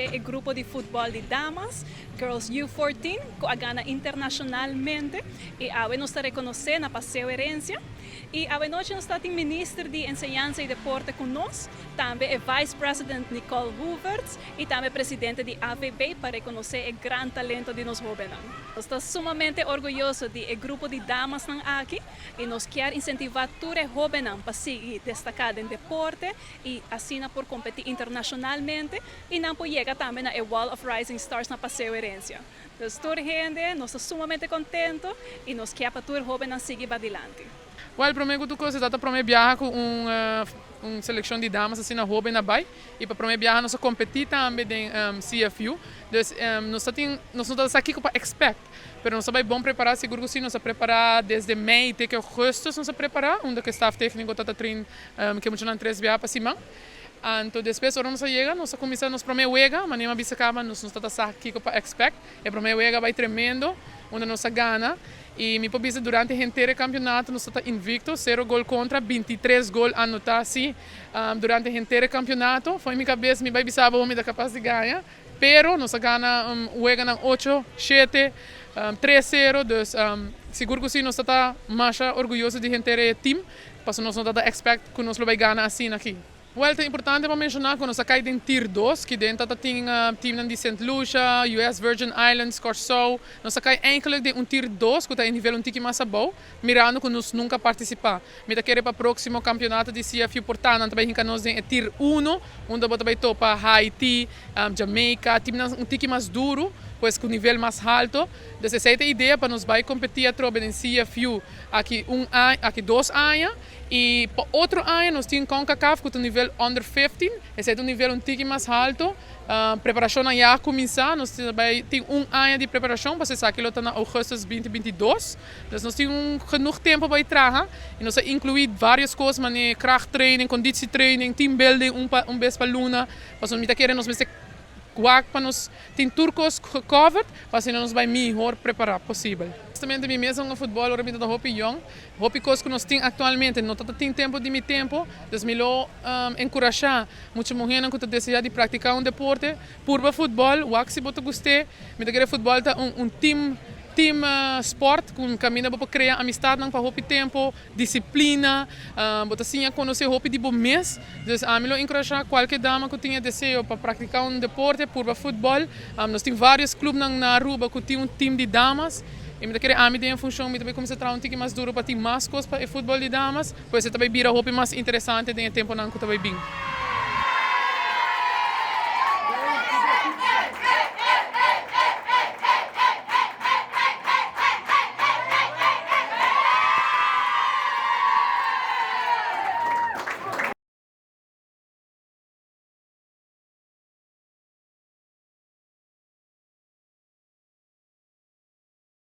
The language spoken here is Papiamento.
rekonosé e grupo di futbòl di damas, Girls U14, ku a gana internashonalmente i awe nos ta rekonosé na Paseo Herencia. I awe nochi nos ta tin Minister di Enseñansa i Deporte ku nos, tambe e Vice President Nicole Hoevertsz i tambe Presidente di AVB pa rekonosé e gran talento di nos hóbennan. Nos ta sumamente orguyoso di e grupo di damasnan aki i nos kier insentivá tur e hóbennan pa sigui destaká den deporte i asina por kompetí internashonalmente i nan por yega tambe na e Wall of Rising Stars na Paseo Herencia. Dus tur hende, nos ta sumamente contento y nos kier pa tur hobennan sigui badilanti. Well, prome ku tur kos e ta prome biaha ku un selekshon di damas asina hoben a bai i pa prome biaha nos a kompetí tambe den CFU. Dus nos ta tin nos no ta sa kiko pa expect pero nos a bai bon prepará, sigur ku si. Nos a prepará desde mei te ke augustus nos a prepará unda ku e staf tékniko ta ta train ke muchanan tres biaha pa siman. Anto despues ora nos a yega nos a kuminsá nos prome wega, manera mi a bisa kaba nos no ta sa kiko pa expect. E prome wega bai tremendo unda nos a gana y mi por bisa durante henter e campeonato nos ta invicto, cero gol contra, 23 gol anota si durante henter e campeonato. For mi cabes mi bai bisa bo mi ta capaz di gaña, pero nos a gana weganan ocho, shete, tres cero, dus sigur cu si nos ta ta masha orguyoso di henter e team pasobra nos no ta expect cu nos lo bai gana asina aki. Wel, ta importante pa menshoná ku nos a kai den Tier dos, ki den ta ta tin teamnan di Sint Lucia, US Virgin Islands, Kòrsou. Nos a kai eigenlijk den un Tier dos ku ta e nivel un tiki mas abou, mirando ku nos nunka partisipá. Mi ta kere pa próksimo kampionato di CFU por ta nan ta bai hinka nos den e Tier uno, unda bo ta bai topa Haiti, Jamaica, teamnan un tiki mas duru, pues ku nivel mas halto. Dus esei ta e idea pa nos bai kompetí atrobe den CFU aki un aña, aki dos aña. Y pa otro aña nos tin Concacaf cu ta un nivel under 15, esey ta un nivel un tiki mas halto. Preparacionnan ya a cuminsa, nos ta bay tin un aña di preparacion pasobra esaki lo ta na augustus 2022. Dus nos tin un genoeg tempo pa bay traha y nos a inclui varios cos manera krachttraining, conditietraining, teambuilding un pa un bes pa luna pasobra mi ta kere nos mester wak pa nos tin tur cos gecovered pa asina nos bay mihor prepara posibel. Honestamente mi mes a hunga futbol ora mi ta hopi yong. Hopi kos ku nos tin aktualmente no ta ta tin tempu di mi tempu, dus mi lo enkurashá mucha muhénan ku ta deseá di praktiká un deporte, purba futbòl, wak si bo ta gust'é. Mi ta kere futbòl ta un team team sport ku kaminda bo por krea amistatnan pa hopi tempu, disiplina, bo ta siña konosé hopi di bo mes. Dus ami lo enkurashá kualke dama ku tin e deseo pa praktiká un deporte, purba futbòl. Nos tin vários klubnan na Aruba ku tin un team di damas. I mi ta kere ami den e funshon mi ta bai kuminsá traha un tiki mas duru pa tin mas kos pa e futbòl di damas, pues e ta bai bira hopi mas interesante den e tempunan ku ta bai bin.